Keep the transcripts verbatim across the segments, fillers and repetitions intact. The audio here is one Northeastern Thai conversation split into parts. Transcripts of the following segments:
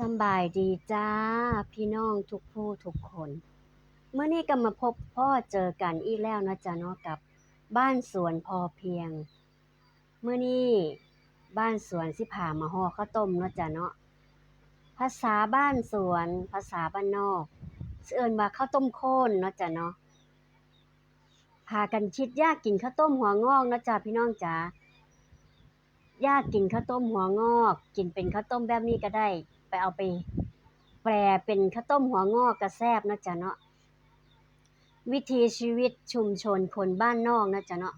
สำบายดีจ้า พี่น้องทุกผู้ทุกคน มื้อนี้ก็มาพบพ้อเจอกันอีกแล้วเนาะจ้ะเนาะ กับบ้านสวนพอเพียง มื้อนี้บ้านสวนสิพามาห่อข้าวต้มเนาะจ้ะเนาะ ภาษาบ้านสวน ภาษาบ้านนอก สิเอิ้นว่าข้าวต้มโค้นเนาะจ้ะเนาะ พากันคิดอยากกินข้าวต้มหัวงอกเนาะจ้ะพี่น้องจ๋า อยากกินข้าวต้มหัวงอก กินเป็นข้าวต้มแบบนี้ก็ได้ ไปเอาไปแปลเป็นข้าวต้มหัวงอกก็แซ่บเนาะจ้ะเนาะ วิถีชีวิตชุมชนคนบ้านนอกเนาะจ้ะเนาะ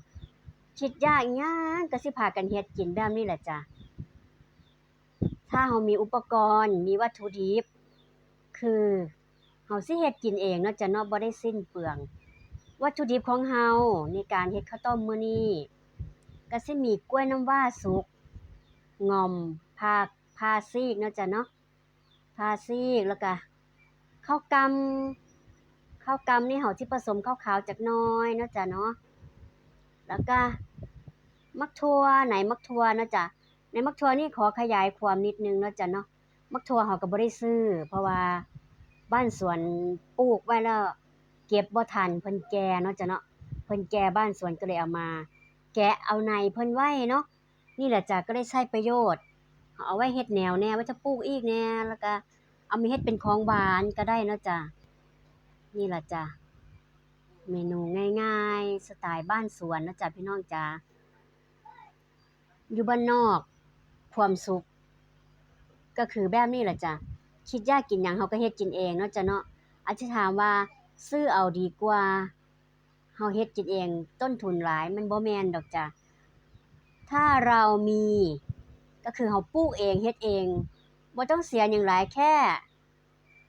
คิดอยากอิหยังก็สิพากันเฮ็ดกินแบบนี้แหละจ้ะ ถ้าเรามีอุปกรณ์ มีวัตถุดิบ คือเราสิเฮ็ดกินเองเนาะจ้ะเนาะ บ่ได้สิ้นเปลือง วัตถุดิบของเราในการเฮ็ดข้าวต้มมื้อนี้ ก็สิมีกล้วยน้ำว้าสุก ง่อม ผ่า ผ่าซีกเนาะจ้ะเนาะ ผ่าซีก แล้วก็ข้าวกำ ข้าวกำนี่เราสิผสมข้าวขาวจักหน่อยเนาะจ้ะเนาะ แล้วก็หมากถั่ว ในหมากถั่วเนาะจ้ะ ในหมากถั่วนี่ขอขยายความนิดนึงเนาะจ้ะเนาะ หมากถั่วเราก็บ่ได้ซื้อ เพราะว่าบ้านสวนปลูกไว้แล้ว เก็บบ่ทัน เพิ่นแก่เนาะจ้ะเนาะ เพิ่นแก่ บ้านสวนก็เลยเอามาแกะเอาในเพิ่นไว้เนาะ นี่แหละจ้ะ ก็ได้ใช้ประโยชน์ เอาไว้เฮ็ดแหนวแหน่ ไว้ถ้าปลูกอีกแหน่ แล้วก็เอามาเฮ็ดเป็นของหวานก็ได้เนาะจ้ะ นี่ล่ะจ้ะ เมนูง่ายๆ สไตล์บ้านสวนเนาะจ้ะพี่น้องจ๋า อยู่บ้านนอก ความสุข ก็คือแบบนี้ล่ะจ้ะ คิดอยากกินหยังเราก็เฮ็ดกินเองเนาะจ้ะเนาะ อาจจะถามว่าซื้อเอาดีกว่า เราเฮ็ดกินเอง ต้นทุนหลาย มันบ่แม่นดอกจ้ะ ถ้าเรามี ก็คือเราปลูกเอง เฮ็ดเอง บ่ต้องเสียหยังหลาย แค่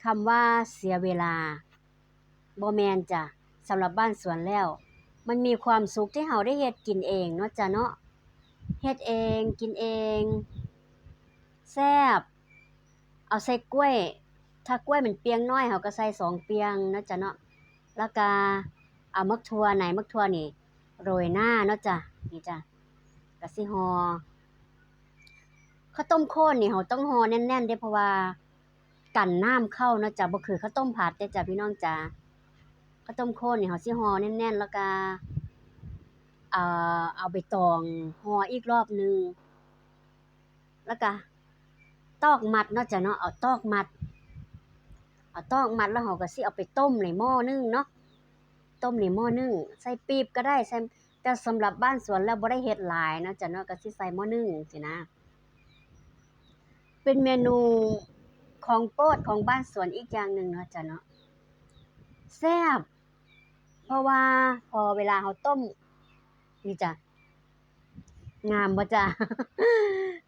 คำว่าเสียเวลา บ่แม่นจ้ะ สำหรับบ้านสวนแล้ว มันมีความสุขที่เราได้เฮ็ดกินเองเนาะจ้ะเนาะ เฮ็ดเอง กินเอง แซ่บ เอาใส่กล้วย ถ้ากล้วยมันเปียงน้อย เราก็ใส่สองเปียงเนาะจ้ะเนาะ แล้วก็เอาหมากถั่ว ในหมากถั่วนี่โรยหน้าเนาะจ้ะ นี่จ้ะ ก็สิห่อ ข้าวต้มโค้นนี่เราต้องห่อแน่นๆเด้ เพราะว่ากันน้ำเข้าเนาะจ้ะ บ่คือข้าวต้มผัดเด้อจ้ะพี่น้องจ๋า ข้าวต้มโค้นนี่เราสิห่อแน่นๆ แล้วก็ เอ่อ เอาใบตองห่ออีกรอบหนึ่ง แล้วก็ตอกมัดเนาะจ้ะเนาะ เอาตอกมัด เอาตอกมัดแล้วเราก็สิเอาไปต้มในหม้อนึ่งเนาะ ต้มในหม้อนึ่ง ใส่ปี๊บก็ได้ ใส่ แต่สำหรับบ้านสวนแล้วบ่ได้เฮ็ดหลายเนาะจ้ะเนาะ ก็สิใส่หม้อนึ่งสินะ เป็นเมนูของโปรดของบ้านสวนอีกอย่างหนึ่งเนาะจ้ะเนาะ แซ่บ เพราะว่าพอเวลาเราต้ม นี่จ้ะ งามบ่จ้ะ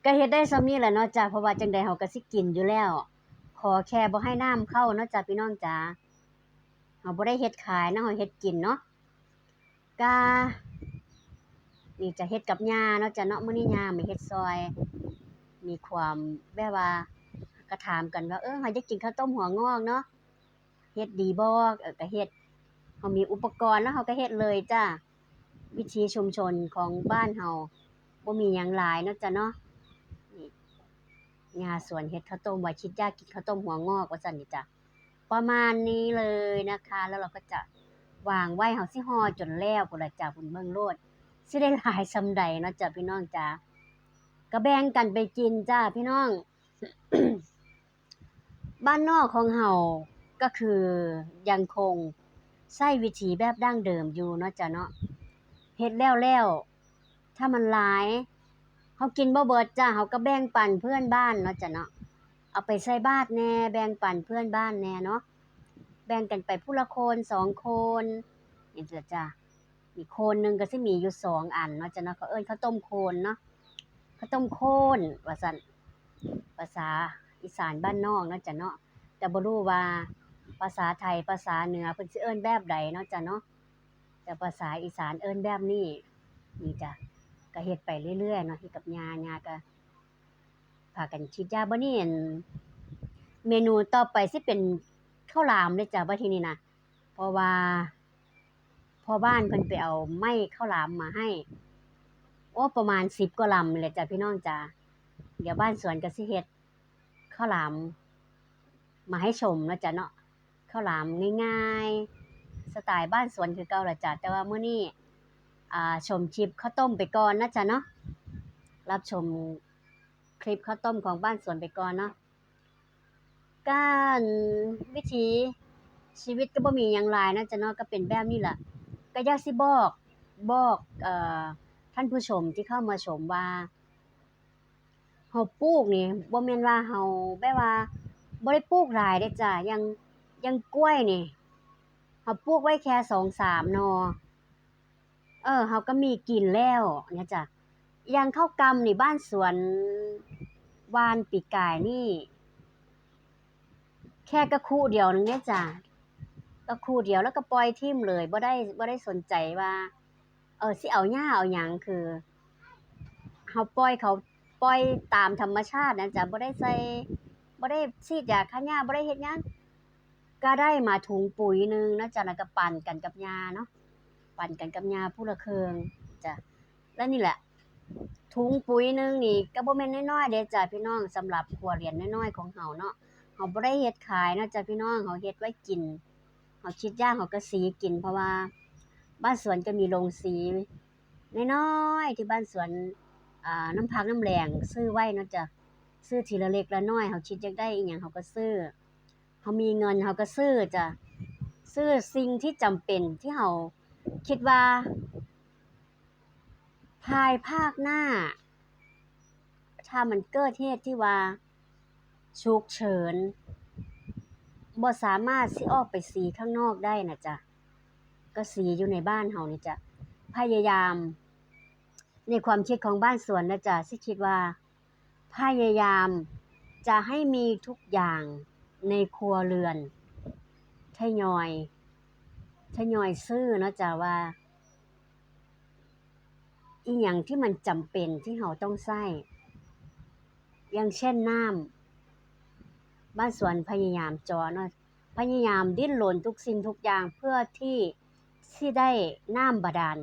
ก็เฮ็ดได้ส่ำนี้แหละเนาะจ้ะ เพราะว่าจั่งใดเราก็สิกินอยู่แล้ว ขอแค่บ่ให้น้ำเข้าเนาะจ้ะพี่น้องจ๋า เราบ่ได้เฮ็ดขายนะ เราเฮ็ดกินเนาะ ก็ นี่จะเฮ็ดกับย่าเนาะจ้ะเนาะ มื้อนี้ย่ามาเฮ็ดซอย มีความแบบว่า ก็ถามกันว่า เออ เราอยากกินข้าวต้มหัวงอกเนาะ เฮ็ดดีบ่ เออ ก็เฮ็ด เรามีอุปกรณ์แล้วเราก็เฮ็ดเลยจ้ะ วิถีชุมชนของบ้านเรา บ่มีหยังหลายเนาะจ้ะเนาะ นี่ ย่าสวนเฮ็ดข้าวต้มไว้ คิดอยากกินข้าวต้มหัวงอกว่าซั่นนี่จ้ะ ประมาณนี้เลยนะคะ แล้วเราก็จะวางไว้ เราสิห่อจนแล้วพุ้นล่ะจ้ะ พุ้นเบิ่งโลด สิได้หลายส่ำใดเนาะจ้ะพี่น้องจ๋า ก็แบ่งกันไปกินจ้ะพี่น้อง บ้านนอกของเราก็คือยังคงใช้วิถีแบบดั้งเดิมอยู่เนาะจ้ะเนาะ เฮ็ดแล้วแล้ว ถ้ามันหลาย เรากินบ่เบิดจ้ะ เราก็แบ่งปันเพื่อนบ้านเนาะจ้ะเนาะ เอาไปใส่บาตรแหน่ แบ่งปันเพื่อนบ้านแหน่เนาะ แบ่งกันไปผู้ละคนสองคน นี่จ้ะจ้ะ อีกโคนหนึ่งก็สิมีอยู่สองอันเนาะจ้ะเนาะ เขาเอิ้นข้าวต้มโคนเนาะ ข้าวต้มโคนว่าซั่น ภาษาอีสานบ้านนอกเนาะจ้ะเนาะ แต่บ่รู้ว่าภาษาไทย ภาษาเหนือเพิ่นสิเอิ้นแบบใดเนาะจ้ะเนาะ แต่ภาษาอีสานเอิ้นแบบนี้ นี่จ้ะ ก็เฮ็ดไปเรื่อยๆเนาะ เฮ็ดกับย่า ย่าก็พากันคิด ย่า บัดนี้ อั่น เมนูต่อไปสิเป็นข้าวหลามเลยจ้ะ บัดทีนี้นะ เพราะว่าพ่อบ้านเพิ่นไปเอาไม้ข้าวหลามมาให้ โอ้ ประมาณสิบกว่าลำนี่แหละจ้ะพี่น้องจ๋า เดี๋ยวบ้านสวนก็สิเฮ็ดข้าวหลาม มาให้ชมเนาะจ๊ะเนาะ ข้าวหลามง่ายๆ สไตล์บ้านสวนคือเก่าล่ะจ๊ะ แต่ว่ามื้อนี้ อ่า ชมคลิปข้าวต้มไปก่อนนะจ๊ะเนาะ รับชมคลิปข้าวต้มของบ้านสวนไปก่อนเนาะ การวิถีชีวิตก็บ่มีหยังหลายนะจ๊ะเนาะ ก็เป็นแบบนี้ล่ะ ก็อยากสิบอก บอก เอ่อ ท่านผู้ชมที่เข้ามาชมว่า เฮาปลูกนี่บ่แม่นว่าเฮาแบบว่าบ่ได้ปลูกหลายเด้อจ้ะ อย่าง อย่างกล้วยนี่ เฮาปลูกไว้แค่สองสามหน่อ เออ เฮาก็มีกินแล้วเนี่ยจ้ะ อย่างข้าวกำนี่บ้านสวนหว่านปีกายนี่ แค่กะคุเดียวหนึ่งเด้อจ้ะ กะคุเดียวแล้วก็ปล่อยถิ่มเลย บ่ได้ บ่ได้สนใจว่า เออ สิเอาหญ้าเอาหยัง คือ เฮาปล่อยเขา ปล่อยตามธรรมชาตินะจ๊ะ บ่ได้ใส่ บ่ได้ฉีดยาฆ่าหญ้า บ่ได้เฮ็ดหยัง ก็ได้มาถุงปุ๋ยหนึ่งนะจ๊ะ แล้วก็ปั่นกันกับหญ้าเนาะ ปั่นกันกับหญ้าผู้ละเครื่องจ้ะ และนี่แหละ ถุงปุ๋ยหนึ่งนี่ก็บ่แม่นน้อยๆเด้จ้ะพี่น้อง สำหรับครัวเรือนน้อยๆของเฮาเนาะ เฮาบ่ได้เฮ็ดขายนะจ๊ะพี่น้อง เฮาเฮ็ดไว้กิน เฮาคิดอยากเฮาก็สีกิน เพราะว่าบ้านสวนก็มีโรงสีน้อยๆที่บ้านสวน อ่า น้ำพักน้ำแล้งซื้อไว้เนาะจ๊ะ ซื้อทีละเล็กละน้อย เฮาคิดอยากได้อิหยังเฮาก็ซื้อ เฮามีเงินเฮาก็ซื้อจ้ะ ซื้อสิ่งที่จำเป็นที่เฮาคิดว่า ภายภาคหน้า ถ้ามันเกิดเหตุที่ว่า ฉุกเฉิน บ่สามารถสิออกไปสีข้างนอกได้นะจ๊ะ ก็สีอยู่ในบ้านเฮานี่จ้ะ พยายาม ในความคิดของบ้านสวนนะจ๊ะ สิคิดว่า พยายามจะให้มีทุกอย่างในครัวเรือน ทยอย ทยอยซื้อเนาะจ๊ะ ว่า อิหยังที่มันจำเป็นที่เฮาต้องใช้ อย่างเช่นน้ำ บ้านสวนพยายามเจาะเนาะ พยายามดิ้นรนทุกสิ่งทุกอย่างเพื่อที่สิได้น้ำบาดาล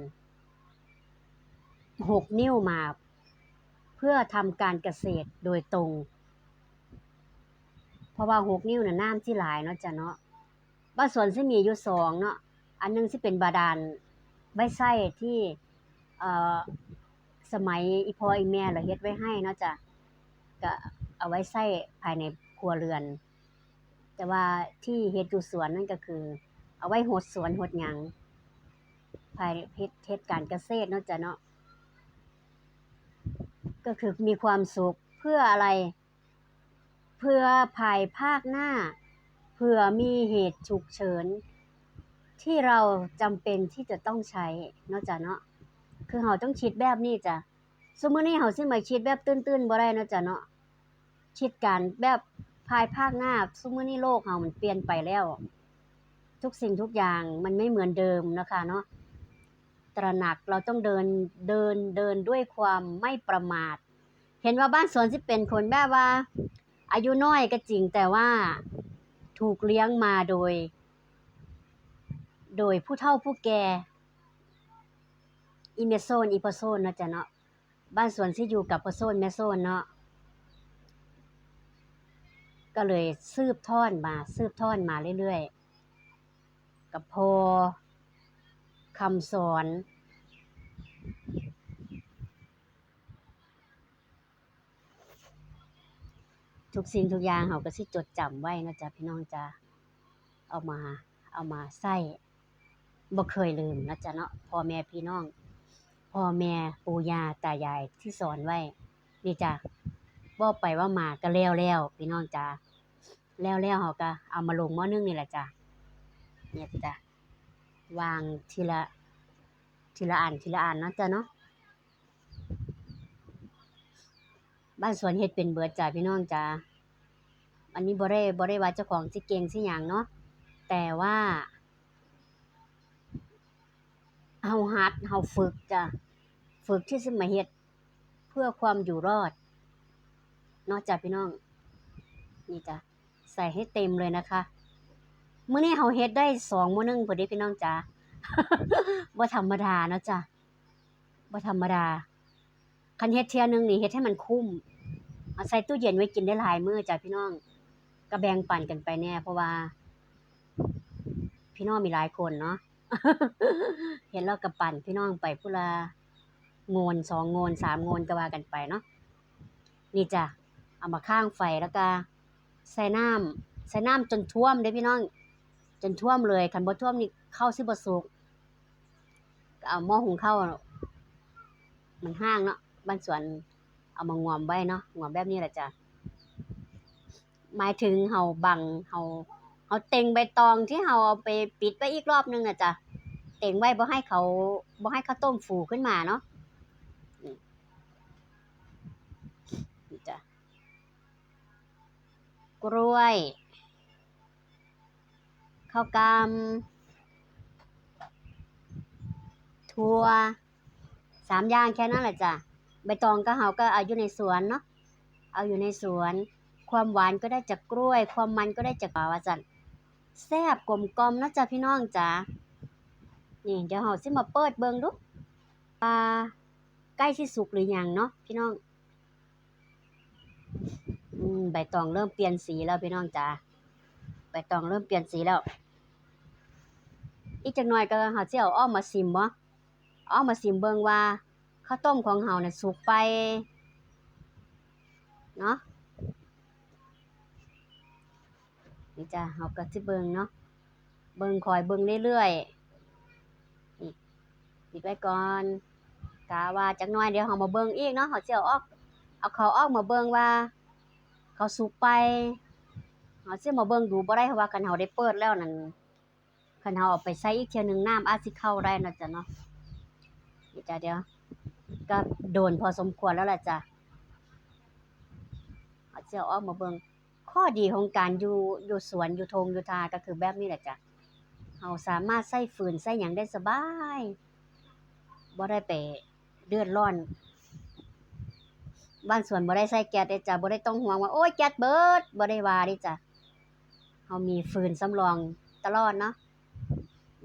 หก นิ้วมา เพื่อทำการเกษตรโดยตรง เพราะว่า หก นิ้วน่ะน้ำสิหลายเนาะจ๊ะเนาะ บ้านสวนสิมีอยู่สองเนาะ อันหนึ่งสิเป็นบาดาลไว้ใช้ที่ เอ่อ สมัยอีพ่ออีแม่ลาเฮ็ดไว้ให้เนาะจ๊ะ ก็เอาไว้ใช้ภายในครัวเรือน แต่ว่าที่เฮ็ดอยู่สวนนั่นก็คือ เอาไว้หดสวนหดหยัง ภายเฮ็ด เฮ็ดการเกษตรเนาะจ๊ะเนาะ ก็คือมีความสุข เพื่ออะไร เผื่อภายภาคหน้า เผื่อมีเหตุฉุกเฉิน ที่เราจำเป็นที่จะต้องใช้เนาะจ๊ะเนาะ คือเฮาต้องคิดแบบนี้จ้ะ ซุมื้อนี้เฮาสิมาคิดแบบตื้นๆบ่ได้เนาะจ๊ะเนาะ คิดการแบบภายภาคหน้า ซุมื้อนี้โลกเฮามันเปลี่ยนไปแล้ว ทุกสิ่งทุกอย่างมันไม่เหมือนเดิมนะคะเนาะ ตระหนัก เราต้องเดิน เดิน เดินด้วยความไม่ประมาท เห็นว่าบ้านสวนสิเป็นคนแบบว่า อายุน้อยก็จริง แต่ว่าถูกเลี้ยงมาโดย โดยผู้เฒ่าผู้แก่ อีแม่โซน อีพ่อโซนเนาะจ๊ะเนาะ บ้านสวนสิอยู่กับพ่อโซนแม่โซนเนาะ ก็เลยสืบทอดมา สืบทอดมาเรื่อยๆ กับพ่อคำสอน ทุกสิ่งทุกอย่างเฮาก็สิจดจำไว้เนาะจ๊ะพี่น้องจ๊ะ เอามา เอามาใช้ บ่เคยลืมนะจ๊ะเนาะ พ่อแม่พี่น้อง พ่อแม่ปู่ย่าตายายที่สอนไว้ นี่จ้ะ เว้าไปเว้ามาก็แล้วแล้ว พี่น้องจ๋า แล้วแล้วเฮาก็เอามาลงหม้อนึ่งนี่แหละจ้ะ เนี่ยจ้ะ วางทีละ ทีละอัน ทีละอันเนาะจ๊ะเนาะ บ้านสวนเฮ็ดเป็นเบิดจ้ะพี่น้องจ๋า อันนี้บ่ได้ บ่ได้ว่าเจ้าของสิเก่งสิหยังเนาะ แต่ว่า เฮาหัด เฮาฝึกจ้ะ ฝึกที่สิมาเฮ็ดเพื่อความอยู่รอด เนาะจ้ะพี่น้อง นี่จ้ะ ใส่ให้เต็มเลยนะคะ มื้อนี้เฮาเฮ็ดได้สองหม้อนึ่งพุ้นเด้พี่น้องจ๋า บ่ธรรมดาเนาะจ้ะ บ่ธรรมดา คันเฮ็ดเทื่อหนึ่งนี่เฮ็ดให้มันคุ้ม เอาใส่ตู้เย็นไว้กินได้หลายมื้อจ้ะพี่น้อง ก็แบ่งปันกันไปแหน่ เพราะว่าพี่น้องมีหลายคนเนาะ เฮ็ดแล้วก็ปันพี่น้องไปผู้ละโงน สองโงน สามโงน ก็ว่ากันไปเนาะ นี่จ้ะ เอามาข้างไฟแล้วก็ใส่น้ำ ใส่น้ำจนท่วมเด้อพี่น้อง จนท่วมเลย คันบ่ท่วมนี่ข้าวสิบ่สุก ก็เอาหม้อหุงข้าว มันห่างเนาะ บ้านสวนเอามางวมไว้เนาะ งวมแบบนี้แหละจ้ะ หมายถึงเฮาบัง เฮา เฮาเต็งใบตองที่เฮาเอาไปปิดไว้อีกรอบนึงน่ะจ้ะ เต็งไว้บ่ให้เขา บ่ให้ข้าวต้มฟูขึ้นมาเนาะ อืม นี่จ้ะ กล้วย ข้าวกล้ำ ถั่ว สามอย่างแค่นั้นแหละจ้ะ ใบตองก็เฮาก็เอาอยู่ในสวนเนาะ เอาอยู่ในสวน ความหวานก็ได้จากกล้วย ความมันก็ได้จาก ว่าซั่น แซ่บกลมกล่อมเนาะจ้ะพี่น้องจ๋า นี่เดี๋ยวเฮาสิมาเปิดเบิ่งดู ว่าใกล้สิสุกหรือยังเนาะพี่น้อง อืม ใบตองเริ่มเปลี่ยนสีแล้วพี่น้องจ๋า ใบตองเริ่มเปลี่ยนสีแล้ว อีกจักหน่อยก็เฮาสิเอาออกมาซิมบ่ เอาออกมาซิมเบิ่งว่าข้าวต้มของเฮาน่ะสุกไป เนาะ นี่จ้ะ เฮาก็สิเบิ่งเนาะ เบิ่ง คอยเบิ่งเรื่อยๆ นี่ ปิดไว้ก่อน กะว่าจักหน่อยเดี๋ยวเฮามาเบิ่งอีกเนาะ เฮาสิเอาออก เอาเขาออกมาเบิ่งว่าเขาสุกไป เฮาสิมาเบิ่งดูบ่ได้ เพราะว่าคันเฮาได้เปิดแล้วนั่น คันเฮาเอาไปใส่อีกเทื่อนึง น้ำอาจสิเข้าได้เนาะจ้ะเนาะ นี่จ้ะ เดี๋ยว ก็โดนพอสมควรแล้วล่ะจ้ะ เฮาสิเอาออกมาเบิ่ง ข้อดีของการอยู่ อยู่สวน อยู่ทง อยู่ทาก็คือแบบนี้แหละจ้ะ เฮาสามารถใส่ฟืนใส่หยังได้สบาย บ่ได้ไปเดือดร้อน บ้านสวนบ่ได้ใส่แก๊สเด้จ้ะ บ่ได้ต้องห่วงว่า โอ๊ย แก๊สเบิด บ่ได้ว่าเด้จ้ะ เฮามีฟืนสำรองตลอดเนาะ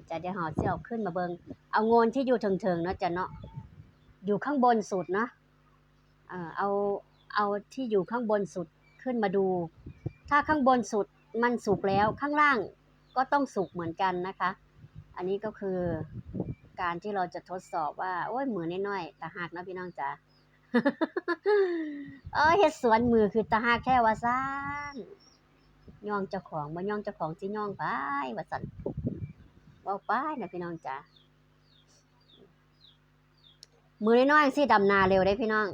จ้ะ เดี๋ยวเฮาสิเอาขึ้นมาเบิ่ง เอาโงนที่อยู่เถิงๆ เนาะจ้ะเนาะ อยู่ข้างบนสุดเนาะ เอ่อ เอา เอาที่อยู่ข้างบนสุดขึ้นมาดู ถ้าข้างบนสุดมันสุกแล้ว ข้างล่างก็ต้องสุกเหมือนกันนะคะ อันนี้ก็คือการที่เราจะทดสอบว่า โอ๊ย มือน้อยๆ ตาฮักเนาะพี่น้องจ๋า เอ้ย เฮ็ดสวนมือคือตาฮักแท้ว่าซั่น ย่องเจ้าของ บ่ย่องเจ้าของสิย่องไผว่าซั่น เว้าไปนะพี่น้องจ๋า มือน้อยๆ จั่งซี้ดำนาเร็วเด้พี่น้อง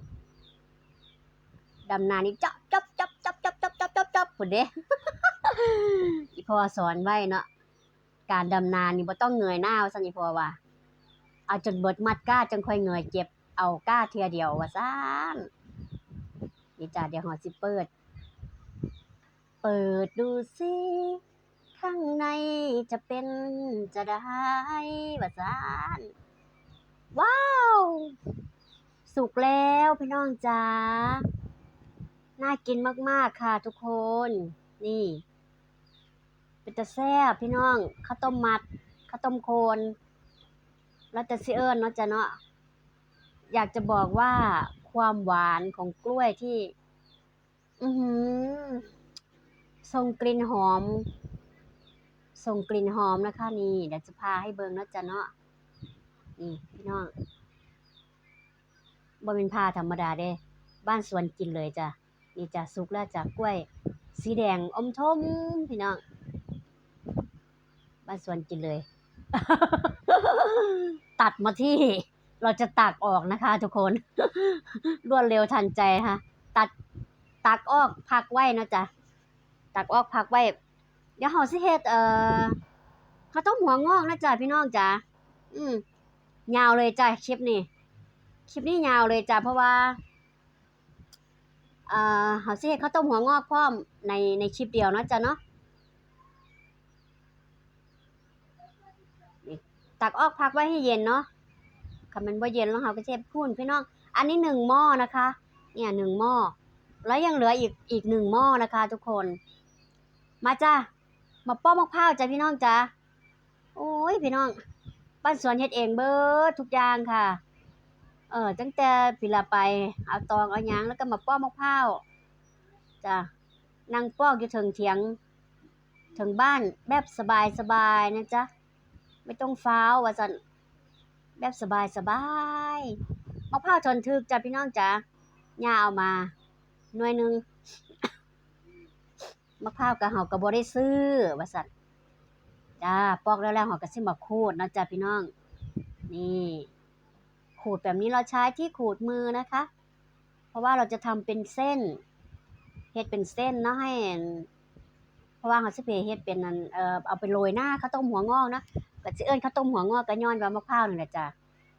ดำนานี่จ๊อบจ๊อบจ๊อบจ๊อบจ๊อบจ๊อบจ๊อบจ๊อบจ๊อบพุ้นเด้ อีพ่อสอนไว้เนาะ การดำนานี่บ่ต้องเงยหน้าว่าซั่น อีพ่อว่า เอาจนเบิดมัดก้าจั่งค่อยเงยเก็บเอาก้าเทื่อเดียวว่าซั่น นี่จ้ะ เดี๋ยวเฮาสิเปิด เปิดดูสิ ข้างในจะเป็นจะใดว่าซั่น ว้าว สุกแล้วพี่น้องจ๋า น่ากินมากๆ ค่ะทุกคน นี่ เป็นตาแซ่บพี่น้อง ข้าวต้มมัด ข้าวต้มโคน แล้วแต่สิเอิ้นเนาะจ้ะเนาะ อยากจะบอกว่าความหวานของกล้วยที่ อื้อหือ ส่งกลิ่นหอม ส่งกลิ่นหอมนะคะ นี่ เดี๋ยวจะพาให้เบิ่งเนาะจ้ะเนาะ นี่พี่น้อง บ่แม่นพาธรรมดาเด้ บ้านสวนกินเลยจ้ะ นี่จ้ะ สุกแล้วจ้ะ กล้วยสีแดงอมทมพี่น้อง บ้านสวนกินเลย ตัดมาที่ เราจะตักออกนะคะทุกคน รวดเร็วทันใจค่ะ ตัด ตักออกพักไว้นะจ๊ะ ตักออกพักไว้ เดี๋ยวเฮาสิเฮ็ด เอ่อ ข้าวต้มหัวงอกนะจ๊ะพี่น้องจ๊ะ อืม ยาวเลยจ้ะคลิปนี้ คลิปนี้ยาวเลยจ้ะ เพราะว่า เอ่อ เฮาสิเฮ็ดข้าวต้มหัวงอกพร้อมใน ในคลิปเดียวเนาะจ๊ะเนาะ นี่ ตักออกพักไว้ให้เย็นเนาะ คันมันบ่เย็นแล้วเฮาก็สิเฮ็ดพู้นพี่น้อง อันนี้หนึ่งหม้อนะคะ เนี่ยหนึ่งหม้อ แล้วยังเหลืออีก อีกหนึ่งหม้อนะคะทุกคน มาจ้ะ มาปอกมะพร้าวจ้ะพี่น้องจ๊ะ โอ้ยพี่น้อง บ้านสวนเฮ็ดเองเบิดทุกอย่างค่ะ เออ ตั้งแต่พีละไป เอาตองเอาหยัง แล้วก็มาปอกมะพร้าวจ้ะ นั่งปอกอยู่เถิงเถียง เถิงบ้านแบบสบายๆ นะจ๊ะ ไม่ต้องฟ้าวว่าซั่น แบบสบายๆ มะพร้าวทนทึกจ้ะพี่น้องจ๋า ย่าเอามาหน่วยหนึ่ง มะพร้าวกะเฮากะบ่ได้ซื้อว่าซั่น จ้า ปอกแล้วๆ เฮากะสิมาขูดเนาะจ้ะพี่น้อง นี่ ขูดแบบนี้เราใช้ที่ขูดมือนะคะ เพราะว่าเราจะทำเป็นเส้น เฮ็ดเป็นเส้นเนาะ ให้อัน เพราะว่าเฮาสิไปเฮ็ดเป็นอัน เอ่อ เอาไปโรยหน้าข้าวต้มหัวงอกนะ กะสิเอิ้นข้าวต้มหัวงอกกะย้อนว่ามะพร้าวนี่แหละจ้ะ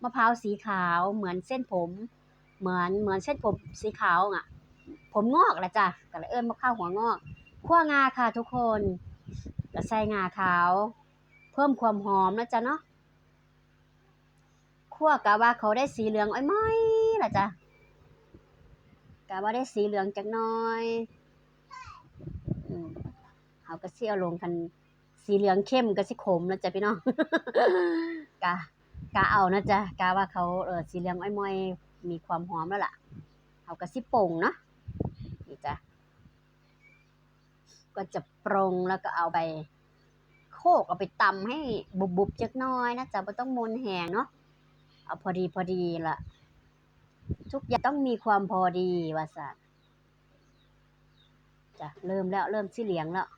มะพร้าวสีขาวเหมือนเส้นผม เหมือน เหมือนเส้นผมสีขาวอะ ผมงอกล่ะจ้ะ กะเลยเอิ้นมะพร้าวหัวงอก คั่วงาค่ะทุกคน กะใส่งาขาว เพิ่มความหอมนะจ๊ะเนาะ คั่วกะว่าเขาได้สีเหลืองอ้อยม้อยล่ะจ้ะ กะว่าได้สีเหลืองจักหน่อย อืม เฮากะสิเอาลง คันสีเหลืองเข้มกะสิขมนะจ๊ะพี่น้อง กะ กะเอานะจ๊ะ กะว่าเขา เอ่อ สีเหลืองอ้อยม้อย มีความหอมแล้วล่ะ เฮากะสิปรุงเนาะ นี่จ้ะ ก็จะปรุงแล้วก็เอาไปโขลก เอาไปตำให้บุบๆ จักหน่อยนะจ๊ะ บ่ต้องมนแฮงเนาะ เอาพอดีพอดีละ ทุกอย่างต้องมีความพอดีว่าซั่น จ้ะ เริ่มแล้ว เริ่มสิเหลืองแล้ว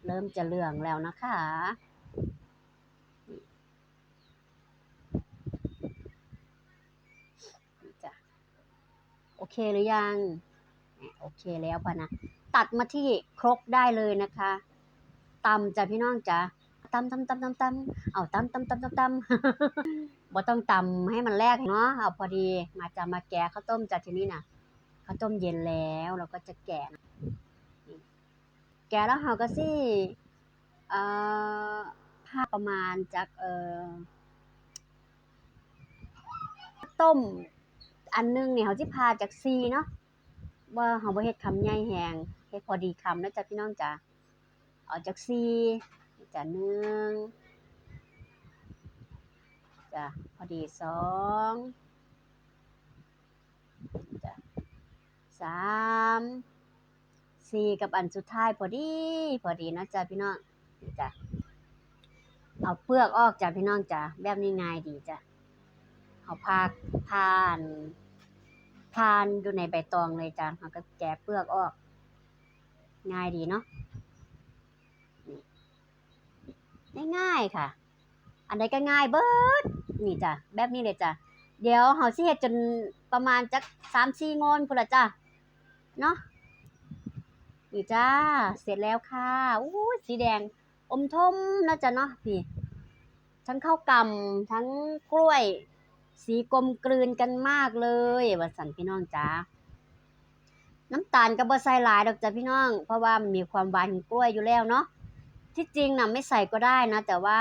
เริ่มจะเหลืองแล้วนะคะ จ้ะ โอเคหรือยัง โอเคแล้วพะนะ ตัดมาที่ครกได้เลยนะคะ ตำจ้ะพี่น้องจ๋า ตำ ตำ ตำ ตำ ตำ เอา ตำ ตำ ตำ ตำ ตำ บ่ต้องตำให้มันแหลกเนาะ เอาพอดี มาจ้ะ มาแกะข้าวต้มจ้ะทีนี้น่ะ ข้าวต้มเย็นแล้ว เราก็จะแกะ แกะแล้วเฮากะสิ เอ่อ ผ่าประมาณจัก เอ่อ ต้มอันหนึ่งนี่เฮาสิผ่าจักสี่เนาะ บ่ เฮาบ่เฮ็ดคำใหญ่แฮง เฮ็ดพอดีคำนะจ๊ะพี่น้องจ๋า เอาจักสี่ จ้ะ หนึ่ง จ้ะ พอดี สอง จ้ะ สาม สี่ กับอันสุดท้ายพอดี พอดีนะจ๊ะพี่น้อง นี่จ้ะ เอาเปลือกออกจ้ะพี่น้องจ๋า แบบนี้ง่ายดีจ้ะ เอาผ่า ผ่าอัน ผ่าอันอยู่ในใบตองเลยจ้ะ เฮาก็แกะเปลือกออก ง่ายดีเนาะ นี่ ง่ายๆ ค่ะ อันใดก็ง่ายเบิด นี่จ้ะ แบบนี้เลยจ้ะ เดี๋ยวเฮาสิเฮ็ดจนประมาณจักสามสี่งอนพู้นล่ะจ้ะ เนาะ นี่จ้า เสร็จแล้วค่ะ อู้ย สีแดงอมทมนะจ๊ะเนาะ นี่ ทั้งข้าวกล่ำ ทั้งกล้วย สีกลมกลืนกันมากเลย ว่าซั่นพี่น้องจ๋า น้ำตาลก็บ่ใส่หลายดอกจ้ะพี่น้อง เพราะว่ามันมีความหวานของกล้วยอยู่แล้วเนาะ ที่จริงน่ะไม่ใส่ก็ได้นะ แต่ว่า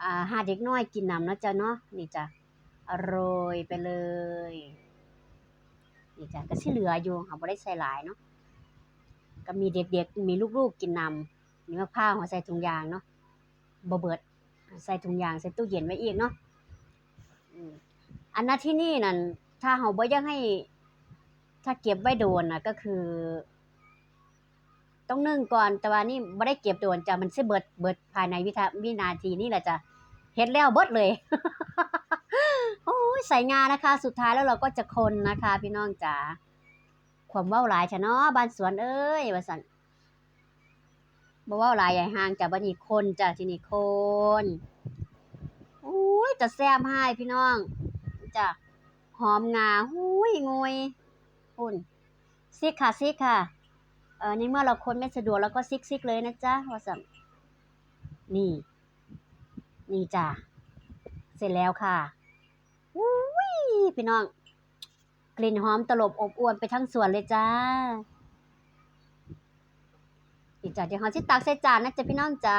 อ่า หาเด็กน้อยกินนำเนาะจ้ะเนาะ นี่จ้ะ โรยไปเลย นี่จ้ะ ก็สิเหลืออยู่ เฮาบ่ได้ใส่หลายเนาะ ก็มีเด็กๆ มีลูกๆ กินนำ นี่มะพร้าวเฮาใส่ถุงยางเนาะ บ่เบิด ใส่ถุงยาง ใส่ตู้เย็นไว้อีกเนาะ อืม อันนั้นที่นี่นั่น ถ้าเฮาบ่อยากให้ ถ้าเก็บไว้โดนน่ะ ก็คือ ต้องนึ่งก่อน แต่ว่านี่บ่ได้เก็บโดนจ้ะ มันสิเบิด เบิดภายในวิทะ- วินาทีนี่แหละจ้ะ เฮ็ดแล้วเบิดเลย โอ้ย ใส่งานะคะ สุดท้ายแล้วเราก็จะคนนะคะ พี่น้องจ๋า ความเว้าหลายแท้เนาะ บ้านสวนเอ้ย ว่าซั่น บ่เว้าหลายใหญ่ห่างจ้ะ บัดนี้คนจ้ะ ทีนี้คน โอ้ย จะแซ่บหายพี่น้อง จ้ะ หอมงา หุยงุย พุ้น ซิกค่ะ ซิกค่ะ เอ่อ ในเมื่อเราคนไม่สะดวก เราก็ซิกๆ เลยนะจ๊ะ ว่าซั่น นี่ นี่จ้ะ เสร็จแล้วค่ะ อุ้ย พี่น้อง กลิ่นหอมตลบอบอวลไปทั้งสวนเลยจ้า นี่จ้ะ เดี๋ยวเฮาสิตักใส่จานนะจ๊ะพี่น้องจ๋า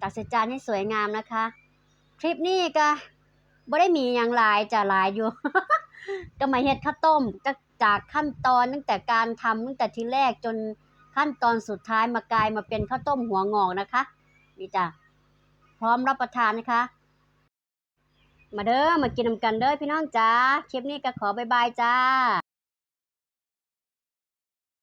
ตักใส่จานให้สวยงามนะคะ คลิปนี้ก็บ่ได้มีหยังหลายจ้ะ หลายอยู่ ก็มาเฮ็ดข้าวต้ม จาก จากขั้นตอนตั้งแต่การทำตั้งแต่ทีแรกจนขั้นตอนสุดท้ายมากลายมาเป็นข้าวต้มหัวงอกนะคะ นี่จ้ะ พร้อมรับประทานนะคะ มาเด้อ มากินนำกันเด้อพี่น้องจ๋า คลิปนี้ก็ขอบ๊ายบายจ้า